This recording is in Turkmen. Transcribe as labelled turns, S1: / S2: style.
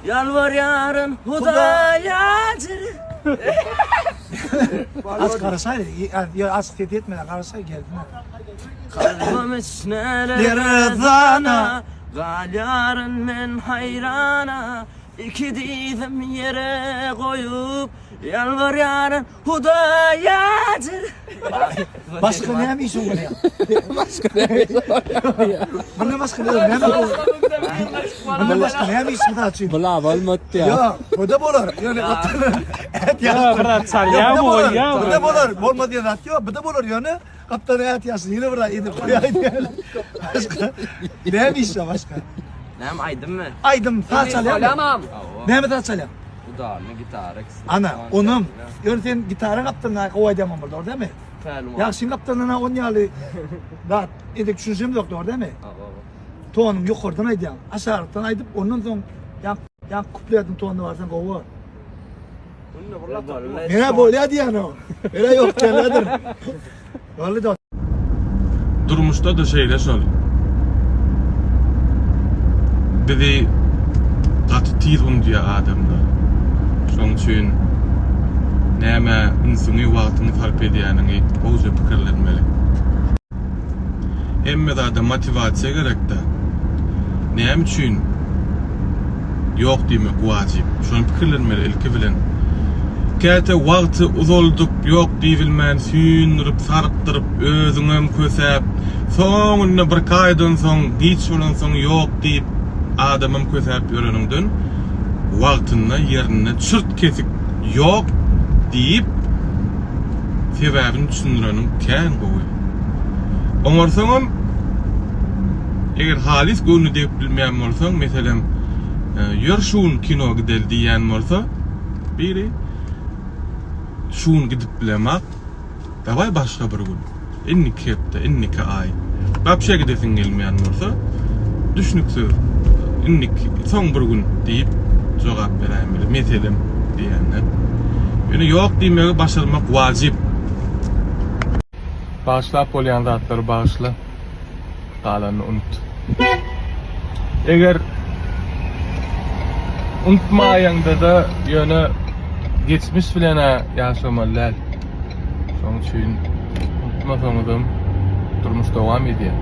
S1: Ýalbarýaryn Hudaýa jere.
S2: Az garaşaý, ýa az ses etme, garaşaý gelsin.
S1: Kalbym iç neler zana, galýaryn men haýrana, Iki dyzym ýere goýup, ýalbarýaryn Hudaýa jere.
S2: Başga näme işiň bolýar? Başga näme işiň bolýar? Mundan başga näme? Mundan başga näme iş mysal üçin?
S3: Bula bolmady diýýär.
S2: Ýok, bu da bolar. Ýöne
S4: Ýa, bir zat çalýar bu, goýýar
S2: Bu da bolar. Bolmaz diýen zat ýok. Bu da bolar ýöne gapdalda ätiýaçly ýene bir zat edip goýaý diýen. Başga näme iş bar başga?
S1: Näme aýdymmy?
S2: Aýdym saz çalýarmy? Näme saz çalýaň?
S1: Udarny gitara.
S2: Ana, onam. Ýöne sen gitara gapdalynda gowy aýdýan boldy, dogry dälmi?
S1: Pälwan.
S2: Ýagşyň gapdalynda on ýaly zat edip düşünişemiz ýok, dogry dälmi? Tonuň ýokardan aýdýaň, aşarykdan aýdyp, ondan soň ýa ýa kupletiň tonuna barsaň gowy bolar. Menä bolýa diýýän o. Menä ýok diýenlerdir. Boldy dost.
S5: Durmuşda-da şeýle şol. Bizi gaty tiz unudýar adamlar. Şonuň üçin nämä ünsüňi, wagtyňy sarp edýäniňi gowuja pikirlenmeli. Hemme zada motiwasiýa gerekdä. Näme üçin ýok diýmek wajyp? Şony pikirlenmeli ilki bilen. Käte wagty uzaldyp ýok diýibilmän süýndürip, sarkdyryp, özüňem kösäp, soňunda birki aýdan soň giç bolansoň ýok diýip adamam kösäp ýöreniňden wagtynda ýerinde çürt-kesik ýok diýip sebäbini düşündireniň kän gowy. Oňarsaňam eger halys göwni degip bilmeýän bolsaň, meselem, ýör şu gün kino gideli diýýän bolsa biri, şu gün gidip bilemak, dawaý başga bir gün, indiki hepde, indiki aý. Wapşe gidesiň gelmeýän bolsa, düşnüksiz, indiki, soň bir gün diýip jogap beräýmeli, meselem diýende. Ýöne ýok diýmegi başarmak wajyp. Bagyşlap bolýan zatlary bagyşla, galanyny unut. Eger unutmaýaňda-da ýöne geçmiş bilen-ä ýaşamaly däl. Şonuň üçin unutmasaňyzam durmuş dowam edýär.